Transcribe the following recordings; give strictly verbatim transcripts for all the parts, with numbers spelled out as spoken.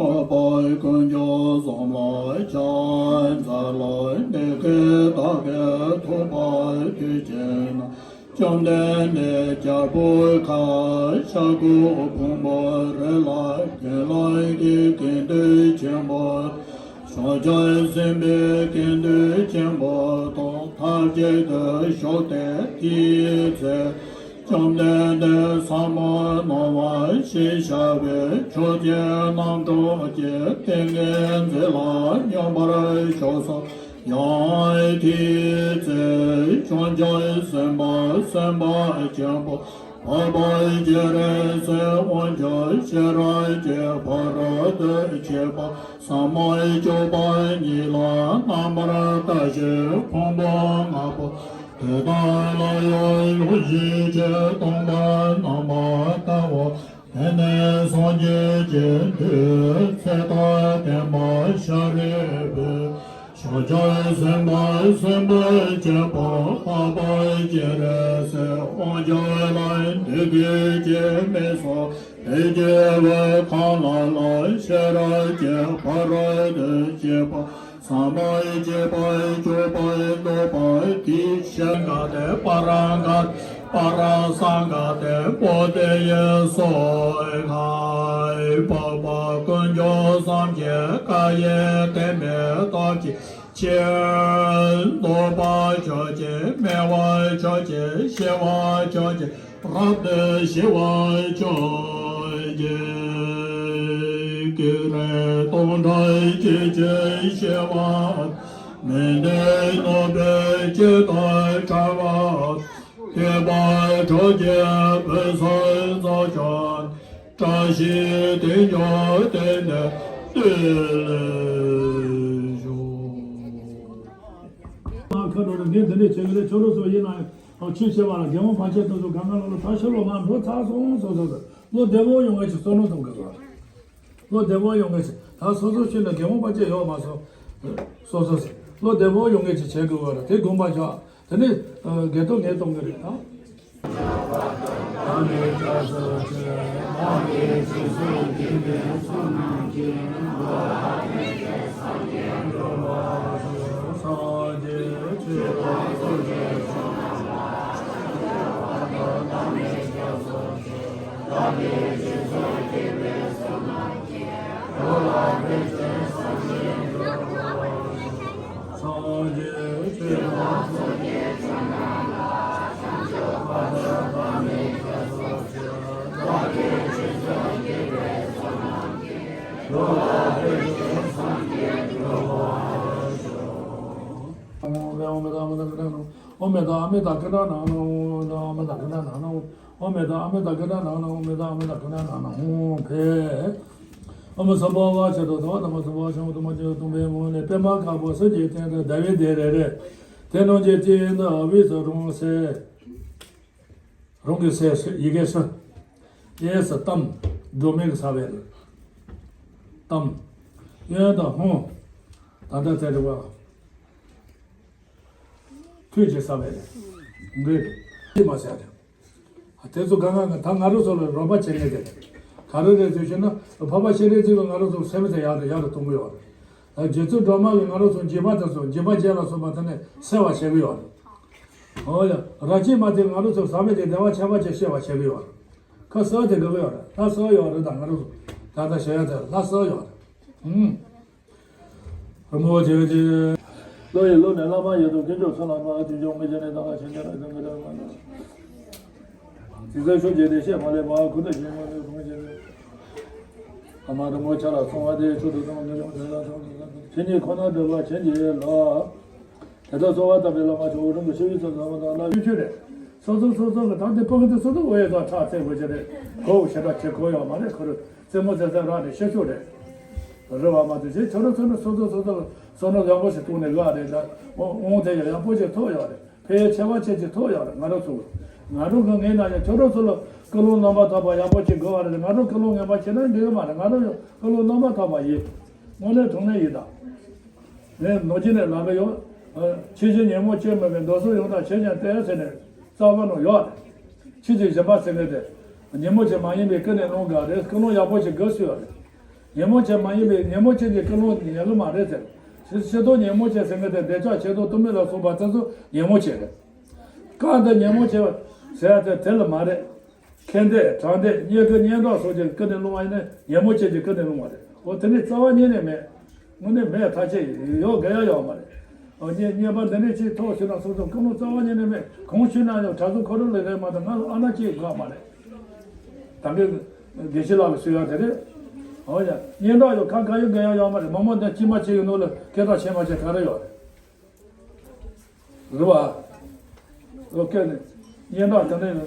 འཕགས་པ་དཀོན་མཆོག་གསུམ་ལ་ཕྱག་འཚལ་ལོ། འདི་སྐད་བདག་གིས་ཐོས་པ་དུས་གཅིག་ན། བཅོམ་ལྡན་འདས་རྒྱལ་པོའི་ཁབ་ཤར་ཁུག་ཕུང་པོའི་རི་ལ་དགེ་སློང་གི་དགེ་འདུན་ཆེན་པོ། བྱང་ཆུབ་སེམས་དཔའི་དགེ་འདུན་ཆེན་པོ་དང་ཐབས་ཅིག་ཏུ་བཞུགས་ཏེ། དེའི་ཚེ། བཅོམ་ལྡན་འདས་ཟབ་མོ་སྣང་བ་ཞེས་བྱ་བའི་ཆོས་ཀྱི་རྣམ་གྲངས་ཀྱི་ཏིང་ངེ་འཛིན་ལ་སྙོམས་པར་ཞུགས་སོ། ཡང་དེའི་ཚེ་བྱང་ཆུབ་སེམས་དཔའ་སེམས་དཔའ་ཆེན་པོ་འཕགས་པ་སྤྱན་རས་གཟིགས་དབང་ཕྱུག་ཤེས་རབ་ཀྱི་ཕ་རོལ་ཏུ་ཕྱིན་པ་ཟབ་མོ་སྤྱོད་པ་ཉིད་ལ་རྣམ་པར་ལྟ་ཞིང་ཕུང་པོ་ལྔ་པོ་དེ་དག་ལ་ཡང་ལུས་ཤིང་ཕྱིར་ལྡོག་པ་རྣམ་པར་ལྟའོ། དེ་ནས་སངས་རྒྱས་ཀྱི་མཐུས་ཚེ་དང་ལྡན་པ་ཤཱ་རིའི་བུས་བྱང་ཆུབ་སེམས་དཔའ་སེམས་དཔའ་ཆེན་པོ་འཕགས་པ་སྤྱན་རས་གཟིགས་དབང་ཕྱུག་ལ་འདི་སྐད་ཅེས་སྨྲས་སོ། དེ་སྐྱེ་བོའི་ཁམས་ལ་ལ་ཤེས་རབ་ཀྱི་ཕ་རོལ་ཏུ་ཕྱིན་པ་ཟབ་མོ་སྤྱོད་པ་སྤྱོད་པ་སྤྱོད་པ་དེའི་ཞལ་ག་ཏེ་པ་ར་ག་པ་ར་སངྒ་ཏེ་པོ་དེ་ཡེ་སོ་ཧ། འཕགས་པ་དཀོན་མཆོག་གསུམ་གྱི་བཀའ་ཡི་བསྟན་པའི་སྟོབས་ཀྱིས། ཕྱིར་ལྡོག་པ་ཕྱོགས་ཀྱིས། སྨྲ་བ་ཕྱོགས་ཀྱིས། ཤེས་པ་ཕྱོགས་ཀྱིས། རབ་ཏུ་ཕྱེ་བ་ཕྱོགས་ཀྱིས། ཀྱེ་རེ་སྟོང་ཕྲག་གཅིག་གི་ཤེས་པ། མི་མཐུན་རྣམ་པའི་སྤྱན་དང་ཕྲ་བ། ཐོས་པ་ཕྱོགས་ཀྱིས་བུ་སོགས་རྫོགས་བྱང་། བཀྲ་ཤིས་དེས་ཀྱང་དེང་འདིར་བསྟོད་ལེགས་ཤོག་ཁ་འགྲོ་རེ་འདི་འདི་འདྲས་བྱེད་ཀྱི་རེད། ཁྱོད་རང་ཚོ་ཡིན་ན་ཡང་ཆོས་བྱེད་པ་ལ་རྒན་པོ་ཕལ་ཆེར་དེ་ཚོ་གང་ག་ལོ་ལོ་ཕལ་ཆེར་ལོ་མང་འགྲོ་ཚར་སོང་། སོ་སོ་སོ་ལོ་བདེ་པོ་ཡོང་ངེས་ཀྱི་བསོད་ནམས་ཐོབ་དགོས་པ། ལོ་བདེ་པོ་ཡོང་ངེས་ཀྱི་ད་སོ་སོ་ཤུལ་ན་རྒན་པོ་ཕལ་ཆེར་ཡོད་མ་སོང་། སོ་སོ་སོ་ལོ་བདེ་པོ་ཡོང་ངེས་ཀྱི་བྱེད་དགོས་པ་རེད། དེ་དགོངས་པ་བཞག་དེ་ནས་དགེ་ཐོག་ངས་གཏོང་གི་རེད་ད། སངས་རྒྱས་ཆོས་དང་། ཨོ་མེ་ད་ཨ་མེ་ད་ཀི་ན་ན་ནོ། ཨོ་མེ་ད་ཨ་མེ་ད་ཀི་ན་ན་ནོ། ཨོ་མེ་ད་ཀི་ན་ན་ནོ། ཨོ་མེ་ད་ཨ་མེ་ད་ཀི་ན་ན་ནོ། ཨོ་མེ་ད་ཨ་མེ་ད་ཀི་ན་ན་ནོ། ཧོ་ཕེ། ཨོ་མ་སམ་བྷ་ཝ་ཆེད་དུ་ཐོག་ཐ་མ་སམ་བྷ་ཝ་ཆེན་པོ་དུ་མ་ཆེན་པོ་སྟོང་པའི་ངོ་ནས་པད་མ་དཀར་པོ་གསེར་གྱི་སྟེང་དུ་ཟླ་བའི་གདན་རེ་རེ། དེ་རྣམས་ཀྱི་སྟེང་དུ་དབུས་སུ་རོང་སེ། རོང་གི་སེ་ཡི་གེ་སུ། གཡས་སུ་ཏམ། སྒྲོན་མེ་གི་ས་བོན་རེ། ཏམ། གཡོན་དུ་ཧོང་། ད་ལྟ་དེ་རེ་བ། ཐུན་གྱི་ས་བོན་རེ། འབྲས་ཀྱི་མ་ཟད་རེ། དེ་ཚོ་གང་གང་གི་ད་ང་རང་ཚོ་ལ་རོགས་པ་བྱེད་མཁན་དེ་རེད། ག་རེ་རེད་ཟེར་ཞུས་ན་འཕགས་པ་སྤྱན་རས་གཟིགས་ཀྱིས་ང་རང་ཚོ་སེམས་དེ་ཡག་རེད་ཡག་རེད་གཏོང་གི་ཡོད་རེད། རྗེ་བཙུན་སྒྲོལ་མ་གིས་ང་རང་ཚོ་འཇིགས་པ་དེ་ཚོ་འཇིགས་པ་བརྒྱད་ལ་སོགས་པ་དེ་ནས་སེལ་བ་བྱེད་ཀྱི་ཡོད་རེད། ཨོ་ཡ། རབ་བྱེད་མ་དེས་ང་རང་ཚོ་ཟག་མེད་ཀྱི་བདེ་བ་ཁྱད་པར་ཅན་སྐྱེ་བར་བྱེད་ཀྱི་ཡོད་རེད། ཁ་གསོ་དེ་དགོས་ཀྱི་ཡོད་རེད། ལྷ་གསོ་ཡོད་རེད། ད་ང་རང་ཚོ་ད་ལྟ་བྱེད་ཡ་དེ་ལྷ་གསོ་ཡོད་རེད། ཨུམ། རིན་པོ་ཆེ་གི། བློ་ཡི་བློ་ནི་བླ་མ་ཡི་དམ་དཀོན་མཆོག་གསུམ་ལ་མ་དུས་འཇོག་མི་བྱེད་ནས་དང་བ་ཆེན་ཆེན་ལ་དང་གི་དང་མ་དང་། དེ་ཚེ་ཆོས་བརྒྱད་དེ་བཤད་མ་ལས་པ་ཁུ་ཏོ་ཞིག་མ་ལས་གོང་བྱེད་ནས། ཨ་མ་རིན་པོ་ཆེ་ལ་སོང་བ་དེ་ཆོས་སུ་གཏོང་མི་ཡོང་དེ་ལ་སོང་དེ་ལ་སོང་ཆོས་ཉིད་ཁོ་ན་སྒྲུབ་པ་བྱིན་གྱིས་རློབས། དེ་ལྟར་གསོལ་བ་བཏབ་པའི་བླ་མ་མཆོག་འོད་རིམ་པ་ཤེས་ཡོན་ཚོགས་ཚང་མ་དང་བླ་ཆོས་ཆོས་རེད། སོ་སོ་སོ་སོ་གི་ད་འདི་སྤུ་གུ་འདི་སོ་སོ་འོ་ཡོད་ཙང་ཁྲག་བཙན་དགོས་ཀྱི་རེད། གོ་བོ་ཞེ་དྲག་ཁྱེད་གོ་ཡོད་མ་རེད། ཁོ་རེ་རྩེད་མོ་རྩེ་ས་རག་ནས་ཤེས་ཤོག་རེད། རེད་བ་མ་གཏོགས་ཅིག་ཁྱོད་རང་ཚོ་ནི་སོ་སོ་སོ་སོ་བསམ་བློ་ཡག་པོ་ཞིག་གཏོང་ནས་ལགས་རེད་ད། དབང་དེ་ཡང་ཡག་པོ་ཞིག་ཐོབ་ཡོད་རེད། ཕལ་ཆེ་བ་ཁྱེད་ཀྱིས་ཐོབ་ཡོད་རེད། ང་རང་ཚོ་ང་རང་གི་ངའི་ནང་ཡང་ཁྱོད་རང་ཚོ་ལ་ཀུན་སློང་རྣམ་པར་དག་པ་ཡག་པོ་ཞིག་དགོས་བ་རེད། ང་རང་ཀུན་སློང་ངན་པ་བྱས་ན་འགྲིག་གི་མ་རེད། ང་རང་ཡང་ཀུན་སློང་རྣམ་པར་དག་པ་ཡིན། དངོས་གནས་དྲང་གནས་ཡིན་ད། ངས་ནོར་གྱི་ནས་ལབ་གི་ཡོད། ཕྱི་ཕྱི་ཉིན་མོ་ཁྱོད་མེད་པའི་མདོ་སོགས་ཡོངས་དག་ཁྱེད་ཀྱང་བལྟས་ཟེར་ནས་རྩ་བ་ནང་ཡོད་རེད། ཕྱི་ཕྱི་གཞན་པ་ཟེར་མཁན་དེ། ཉིན་མོ་ཁྱེད་མ་ཡིན་པའི་ཀུན་ནས་སློང་དགའ་རེད། ཀུན་སློང་ཡག་པོ་ཞིག་དགོས་སུ་ཡོད་རེད། ཉོན་མོངས་ཅན་མ་ཡིན་པའི་ཉོན་མོངས་ཅན་གྱི་ཀུན་སློང་ཉན་གི་མ་རེད་ཟེར། ཕྱི་ཕྱི་ལྡོག་ཉོན་མོངས་ཅན་ཟེར་མཁན་དེ་འདོད་ཆགས་ཆེ་མཐོང་གཏི་མུག་ལ་སོགས་པ་དེ་ཚོ་ཉོན་མོངས་ཅན་རེད། སྐབས་འདིར་ཉོན་མོངས་ཅན་ཟེར་ཡ་དེ་དེ་ལ་མ་རེད། ཁེ་འདོད་གྲགས་འདོད་སྙན་སྐུལ་སྙན་གྲགས་སོགས་ཀྱི་ཀུན་ནས་སློང་བ་ཡིན་ན་ཉོན་མོངས་ཅན་གྱི་ཀུན་ནས་སློང་བ་རེད། འོ་དེ་ནི་རྩ་བ་ཉིད་ནས་མེད། དངོས་གནས་མེད་ཐག་ཆོད་ཡོད་དགོས་ཡ་ཡོད་མ་རེད། འོ་རྙེད་རྙེད་པ་འདི་འདྲའི་ཅིག་ཐོག་ཞུས་ན་སོ་སོ་ཀུན་སློང་རྩ་བ་ཉིད་ནས་མེད། གང་ཞུས་ན་ཡང་གྲྭ་བཙུན་ཁོ་རང་ལ་རེད་མ་གཏོགས་ང་ལ་ཨ་ན་ཅིག་དགོས་མ་རེད། ད་གིན་དགེ་བཤེས་ལགས་ལ་ཞུ་ཡ་དེ་རེད། འོ་ཡ་སྙན་གྲགས་ཡོད་ཁ་ག་ཡོད་ག་ཡ་ཡོད་མ་རེད། མི་མང་འདི་སྐྱིད་མ་བྱེད་ཡོད་ནོ་ལ་སྐད་གྲགས་ཆེ་མ་ཆེ་ག་རེ་ཡོད་རེད། རེད་བ། ལོ་སྐད་ནི་སྙན་གྲགས་དེ་ནི་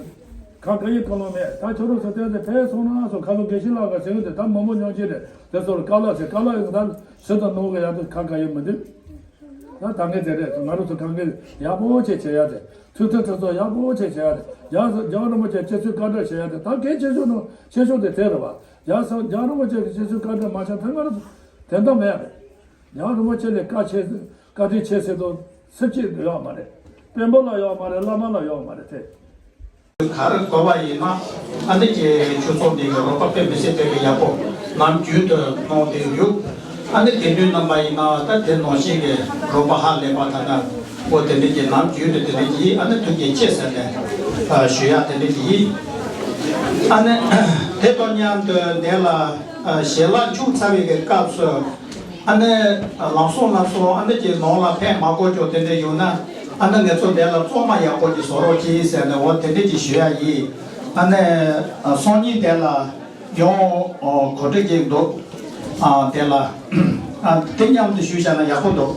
ཁ་ག་ཡོད་ག་ལོ་མེད། ད་ཁྱོད་རང་ཚོ་བསྟན་ཚེ་ཕེབས་སོང་ན་སོ་ཁ་ལོ་དགེ་བཤེས་ལགས་ག་ཟེར་གི་དེ་ད་མི་མང་ཉོན་ཅིག་རེད། དེ་ཚོ་ལ་ཀ་ལ་ཟེར་ཀ་ལ་ཡོད་ད་ཟེར་དང་ནོ་གི་ཡ་དེ་ཁ་ག་ཡོད་མི་འདུག་ད་ད་ངས་དེ་རེད། ང་རང་ཚོ་གང་གི་ཡག་པོ་བྱས་བྱས་ཡ་དེ། ཐུགས་ཐུགས་ཐུགས་ཚོ་ཡག་པོ་བྱས་བྱས་ཡ་དེ། རྒྱ་རྒྱ་རིན་པོ་ཆེ་སྤྱི་ཚོགས་བཀའ་འདྲི་བྱས་ཡ་དེ། ད་གལ་ཆེ་ཤོས་ནང་ཆེ་ཤོས་དེ་དེ་རེད་བ། རྒྱ་ས་རྒྱ་རིན་པོ་ཆེ་གི་སྤྱི་ཚོགས་བཀའ་འདྲི་མ་བྱས་ཐོན་ང་རང་ཚོ་དོན་དག་མེད་ཡ་རེད། རྒྱ་རིན་པོ་ཆེ་ལས་བཀའ་ཆེ་བཀའ་དྲིན་ཆེ་ཟེར་དུས་སུ་གཅིག་ཡོད་མ་རེད། དཔོན་པོ་ལ་ཡོད་མ་རེད། བླ་མ་ལ་ཡོད་མ་རེད་དེ། ག་རེ་གོ་བ་ཡིན་ན་ཨ་ནི་ཀྱི་ཆོས་ཚོགས་འདི་གི་རོགས་པ་དཔེ་མི་སྲིད་དཔེ་གི་ཡག་པོ་ནམ་རྒྱུན་དུ་གནང་བསྡད་ཡོད། ཨ་ནི་དགེ་འདུན་རྣམ་པ་ཡིན་ན་ད་དེ་ནང་བཞིན་གི་རོགས་པ་ཧ་ལས་པ་ད་ལྟ་འོ་དེ་འདྲ་གི་ནམ་རྒྱུན་དུ་དེ་འདྲ་གི་ཡིན། ཨ་ནི་ཐུགས་རྗེ་ཆེ་ཟེར་ནས་ཞུ་ཡ་དེ་འདྲ་གི་ཡིན། ཨ་ནི་དེ་དང་མཉམ་དུ་འདི་ལ་ཞལ་ལག་བྱུགས་ཚར་བའི་གི་སྐབས་སུ། ཨ་ནི་ལམ་སང་ལམ་སང་ཨ་ནི་ཀྱི་ནང་ལ་ཕན་མ་གོ་ཅོག་དེ་འདྲ་ཡོད་ན། ཨ་ནི་ངེད་ཚོ་འདི་ལ་བཙོང་མ་ཡག་པོ་ཅིག་བཟོ་རོགས་གྱིས་ཟེར་ནས་འོ་དེ་འདྲ་ཅིག་ཞུ་ཡ་ཡིན། ཨ་ནི་སང་ཉིན་དེ་ལ་ཡང་གོ་སྒྲིག་ཅིག་འདུག་ཨ་དེ་ལ་ཨ་དེ་མཉམ་དུ་ཞུས་བཞག་ན་ཡག་པོ་འདུག་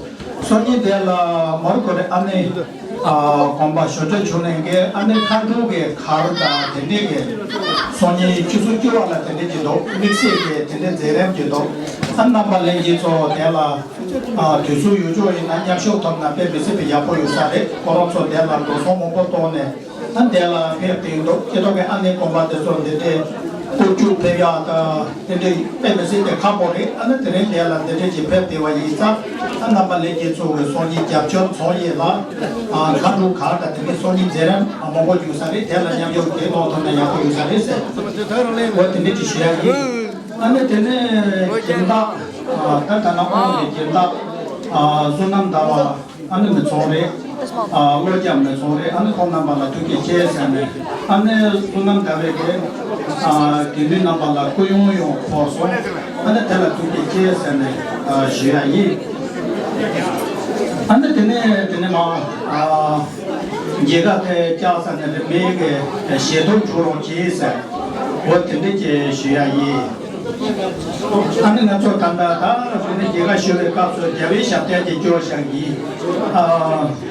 སང་ཉིན་དེ་ལ་མར་གོ་རེ་ཨ་ནི། ཨ་དགོན་པ་ཞོ་སྟོད་ཆུ་གླིང་གི་ཨ་ནི་མཁའ་འགྲོ་གི་གར་དང་དེ་འདྲས་ཀྱི་སང་ཉིན་ཆུ་ཚོད་བཅུ་པ་ལ་དེ་འདྲས་ཀྱི་འདུག་དམིགས་བསལ་གྱི་དེ་འདྲས་མཛད་རིམ་གྱི་འདུག་ཨ་རྣམ་པ་ལྷན་རྒྱས་ཚོ་དེ་ལ་ཨ་དུས་ཚོད་ཡོད་ཆོག་ཡིན་ན་མཉམ་ཞུགས་ཐོབ་ན་དཔེ་མི་སྲིད་པའི་ཡག་པོ་ཡོད་ས་རེད། ཁོ་རང་ཚོ་དེ་ལ་འགྲོ་སོང་མང་པོ་གཏོང་ནས་ཨ་དེ་ལ་ཕེབས་བསྡད་འདུག་སྐྱེ་ཐོག་གི་ཨ་ནི་དགོན་པ་དེ་ཚོ་འདི་འདྲས་སྐོར་སྐྱོད་ཕེབས་ཡག་དང་། དེ་འདྲ་དཔེ་མི་སྲིད་དེ་ཁག་པོ་རེད། ཨ་ནི་དེ་རིང་དེ་ལ་འདི་འདྲ་ཅིག་ཕེབས་བསྡད་པ་ཡིན་ཙང་ཨ་རྣམ་པ་ལྷན་རྒྱས་ཚོ་གི་སང་ཉིན་རྒྱབ་སྐྱོར་ཚོགས་ཡས་ལ་ཨ་མཁའ་འགྲོ་གར་དང་དེ་འདྲའི་སང་ཉིན་མཛད་རིམ་མང་པོ་འདུག་ས་རེད། དེ་ལ་མཉམ་ཞུགས་དེ་གནང་ཐུབ་ན་ཡག་པོ་ཡོད་ས་རེད་ཟེར། འོ་དེ་འདྲ་ཅིག་ཞུ་ཡ་ཡིན། ཨ་ནི་དེ་ནས་སྦྱིན་བདག་ཨ་ད་ད་ན་ཨོང་གི་སྦྱིན་བདག་ཨ་བསོད་ནམས་ཟླ་བ། ཨ་ནི་མི་ཚོང་རེད། ཨ་བློ་རྒྱ་མི་ཚོང་རེད། ཨ་ནི་ཁོང་རྣམ་པ་ལ་ཐུགས་རྗེ་ཆེ་ཟེར་ནས། ཨ་ནི་བསོད་ནམས་ཟླ་བའི་གི་ཨ་དགེ་འདུན་རྣམ་པ་ལ་སྐུ་ཡོང་ཡོང་ཕོར་སོང་། ཨ་ནི་དེ་ལ་ཐུགས་རྗེ་ཆེ་ཟེར་ནས་ཨ་ཞུ་ཡ་ཡིན། ཨ་ནི་དེ་ནས་དེ་ནས་མ་ཨ་མཇལ་ཁ་དེ་བཅར་ས་ནས་རིམ་པས་གི་ཞལ་ཐུག་འཇུག་རོགས་གྱིས་ཟེར། འོ་དེ་འདྲ་ཅིག་ཞུ་ཡ་ཡིན། ཨ་ནི་ང་ཚོ་ད་ལྟ་ད་རེས་ནས་མཇལ་ཁ་ཞུ་བའི་སྐབས་སུ་རྒྱལ་བའི་ཞབས་བརྟན་གྱི་སྐྱོར་བཞག་གིས། ཨ།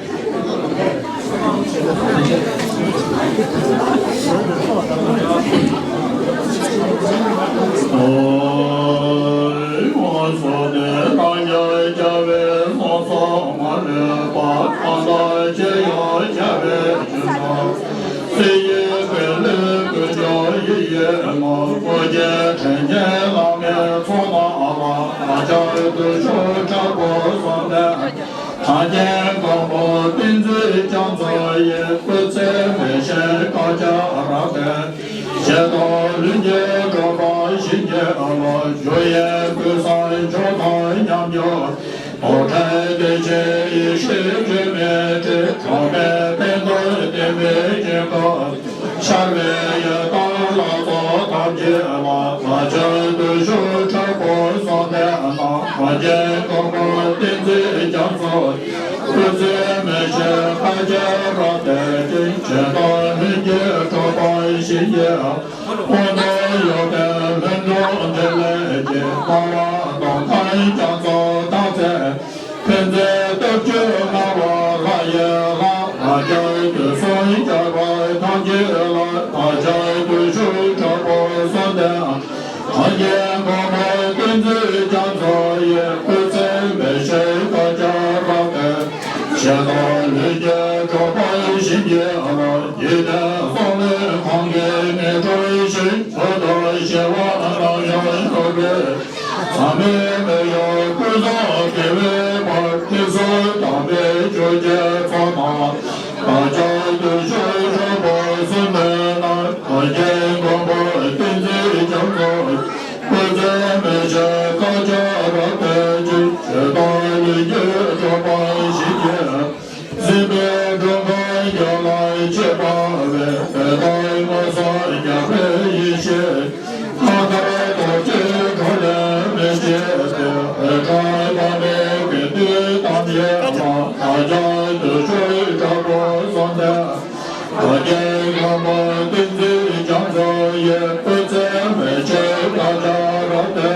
སྲིད་ཡུལ་གོས་ལེགས་ཀུན་འབྱོར་ཡིད་ཡེ་མ། ཨོ་རྒྱན་དྲན་ཉེ་བླ་མའི་ཚོགས་རྣམས་ལ། བདག་ཅག་བདུད་ཕྱོགས་དྲག་པོ་གསུམ་ལྡན། གངས་ཅན་མགོན་པོ་བསྟན་འཛིན་རྒྱ་མཚོ་ཡི། སྐུ་ཚེ་མི་ཤིགས་བཀའ་རྒྱ་རབ་བརྟན། ཞལ་དང་ལྷུན་གྱིས་གྲུབ་པ་བྱིན་གྱིས་རློབས། འཇུག་ཡེ་ཀུན་བཟང་མཆོག་དང་མཉམ་འབྱོར། རྡོར་གྲལ་བདེ་ཆེན་ཡེ་ཤེས་སྒྲོན་མེའི་སྤྲིན། གྲངས་མེད་ཕན་བདེ་བསྟན་པའི་སྐྱེ་འགྲོ། ཤར་བའི་ཡུལ་དང་ལྷ་ཚོགས་ཐམས་ཅད་ལ། བདག་ཅག་བདུད་ཕྱོགས་དྲག་པོ་གསུམ་ལྡན་རྣམས། གངས་ཅན་མགོན་པོ་བསྟན་འཛིན་རྒྱ་མཚོ། སྐུ་ཚེ་མི་ཤིགས་བཀའ་རྒྱ་རབ་བརྟན་ཅིང་། ཞལ་དང་ལྷུན་གྱིས་གྲུབ་པ་བྱིན་གྱིས། དབང་ཐང་ཡོན་ཏན་ལྷུན་གྲུབ་འཕྲིན་ལས་ཀྱི། སྨྲ་བ་མདོ་ཁམས་རྒྱ་མཚོ་སྟག་རྩེ། ཕན་མཛད་སྟོབས་བཅུ་མངའ་བ་ལྷ་ཡི་ལྷ། ལྷ་རྒྱལ་དུས་གསུམ་རྒྱལ་བ་ཐམས་ཅད་ལ། བདག་ཅག་བདུད་ཕྱོགས་དྲག་པོ་གསུམ་ལྡན། གངས་ཅན་མགོན་པོ་བསྟན་འཛིན་རྒྱ་མཚོ་ཡི། སྐུ་ཚེ་མི་ཤིགས་བཀའ་རྒྱ་རབ་བརྟན། ཞལ་དང་ལྷུན་གྱིས་གྲུབ་པ་བྱིན་གྱིས་རློབས། འཇིག་རྟེན་གསུམ་ལས་གང་གིས་ངེས་འགྲུབ་ཞིང་། མཆོག་ཏུ་གཞན་ལ་ནམ་ཡང་འགྱུར་བའི། ཟག་མེད་མི་གཡོ་ཀུན་བཟང་དགེ་བའི་བར། ཐེག་གསུམ་དམ་པའི་ཆོས་ཀྱི་ཚོགས་རྣམས། བདག་ཅག་བདུད་ཕྱོགས་དྲག་པོ་གསུམ་ལྡན་རྣམས། གངས་ཅན་མགོན་པོ་བསྟན་འཛིན་རྒྱ་མཚོ། སྐུ་ཚེ་མི་ཤིགས་ ཆོས་དང་ལུས་ཀྱི་གྲོགས་པོ་ཞིག་གིས། སྲིད་པའི་སྒྲོན་ཁང་རྒྱ་ལ་ཆས་པ་བས། དེ་དག་མངོན་སུམ་རྒྱལ་བའི་ཡེ་ཤེས། རྣམ་ཐར་རྡོ་རྗེའི་འཕྲོ་ལས་མི་ཕྱེད་པའི། འཕྲོས་པ་མེད་དགེ་འདུན་ཐམས་ཅད་ལ། བདག་ཀྱང་བདུད་ཤོར་དྲག་པོ་བཟུང་སྟེ། གང་གིས་མགོན་པོ་བསྟན་འཛིན་རྒྱ་མཚོ་ཡི། སྐུ་ཚེ་མི་ཤིགས་བདག་ཅག་རབ་ཏུ།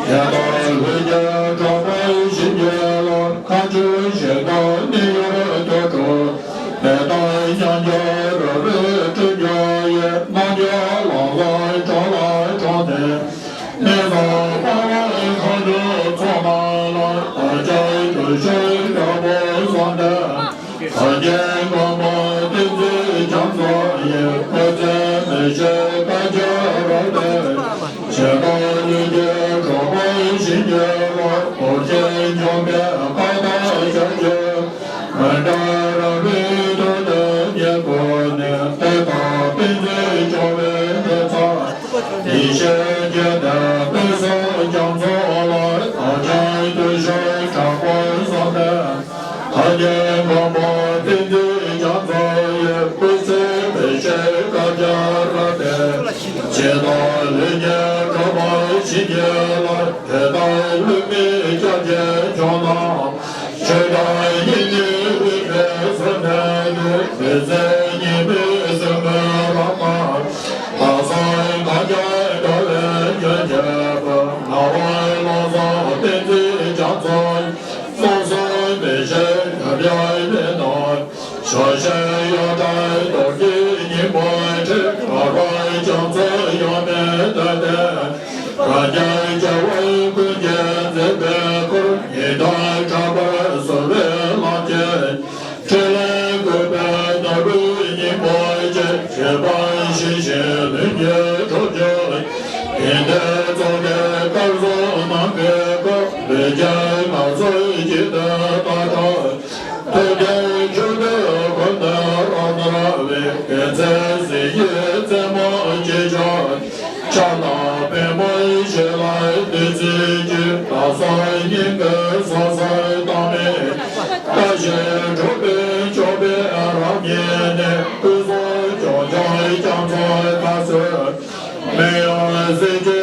ཆོས་དང་ལུས་ཀྱི་གྲོགས་པོ་བྱིན་གྱིས་རློབས། མཁའ་སྤྱོད་གཞན་དག་ནི་གཡུལ་དུ་གྲོལ། དེ་དག་མཉམ་སྦྱོར་རབ་རིམ་སྤྲུལ་སྐྱོང་ཡི། རྣལ་འབྱོར་ལམ་ལ་གྲོགས་ལ་གྲོགས་ནས། གནས་བཟང་སྤང་བའི་མཁའ་འགྲོའི་ཚོགས་རྣམས་ལ། བདག་ཅག་བདུད་ཤོར་དྲག་པོ་བཟུང་སྟེ། གང་གིས་མགོན་པོ་བསྟན་འཛིན་རྒྱ་མཚོ་ཡི། སྐུ་ཚེ་མི་ཤིགས་བདག་ཅག་རབ་ཏུ། ཆོས་དང་ལུས་ཀྱི་གྲོགས་པོ་བྱིན་གྱིས་རློབས། རྡོ་རྗེ་འཆང་དཔལ་དཔལ་དང་ཞབས་ཀྱུ། མི་འབྲལ་རབ་རིམ་མཐུ་སྟོབས་ཉེར་དགུ་ནས། དེ་དག་བསྟན་འཛིན་སྐྱོང་བའི་ངོ་མཚར། ཡེ་ཤེས་ཀྱི་དེད་དཔོན་གསུམ་རྒྱ་མཚོ་ལ། བདག་ཅག་བདུད་ཤོར་དྲག་པོ་བཟུང་སྟེ། གང་གིས་མགོན་པོ་བསྟན་འཛིན་རྒྱ་མཚོ་ཡི། སྐུ་ཚེ་མི་ཤིགས་བསྐལ་བརྒྱར་རབ་བརྟན། ཆོས་དང་ལུས་ཀྱི་གྲོགས་པོ་བྱིན་གྱིས་རློབས། དེ་དག་ལུས་མེད་སྐྱབས་ཀྱི་མཆོག་རྣམས། ཆོས་དང་ཡིད་གཉིས་དབུས་པའི་གསུང་ཐོས་ཏེ། མི་ཟད་ཉི་མའི་སེན་མོའི་རབ་དང་། ལྷག་བསམ་གངས་རྒྱ་བྲག་ལས་ཉམས་བརྒྱད་པ། ངག་དབང་བློ་བཟང་བསྟན་འཛིན་རྒྱ་མཚོ། བསམ་གསུམ་མི་ཤིགས་ཉམས་དགའི་མེ་ནང་། ཞལ་བཞེས་གཡུ་སྒྲ་རྡོ་རྗེའི་སྙིང་པོ་འཁྲིལ། ངག་དབང་རྒྱ་མཚོ་གཡོན་མའི་གདན་ལྟེ། རང་རྒྱལ་རྒྱལ་བ་ཀུན་གྱིས་མཛེས་པའི་འཁོར། ཉི་ཟླ་གྲགས་པར་བཟོ་བའི་ལམ་གྱི་ཕྲིན་ལས་བཀོད་པའི་ནོར་བུའི་སྙིང་པོ་ཆེ། ཆོས་འབངས་ཞི་ཞིང་ལྷུན་གྱིས་གྲུབ་གྱུར། དགེ་འདུན་ཚོགས་ཀྱི་སྐལ་བཟང་རྣམས་ཀྱི་སྐུ། ལུས་ཀྱི་ངལ་འཚོ་ཡིད་དུ་བཏང་དང་། ཐུགས་ཀྱི་མཆོག་ཏུ་ཀུན་ཏུ་རབ་དར་བའི། དགེ་མཚན་གཟི་བརྗིད་རྩེ་མོ་ཆེ་མཆོག་ཕྱག་དང་པད་མོའི་ཞལ་ལ་བདུད་རྩིའི་རྒྱུན། ལྷག་བསམ་སྙིང་གི་ས་སར་བཏང་མེད། བཀྲ་ཤིས་འགྲུབ་པའི་མཆོག་པའི་རབ་བརྙེས་ནས། སྐུ་གསུང་ཐུགས་ཀྱང་རྒྱ་མཚོའི་མཁའ་སྤྱོད། མི་གཡོ་གཟི་བརྗིད་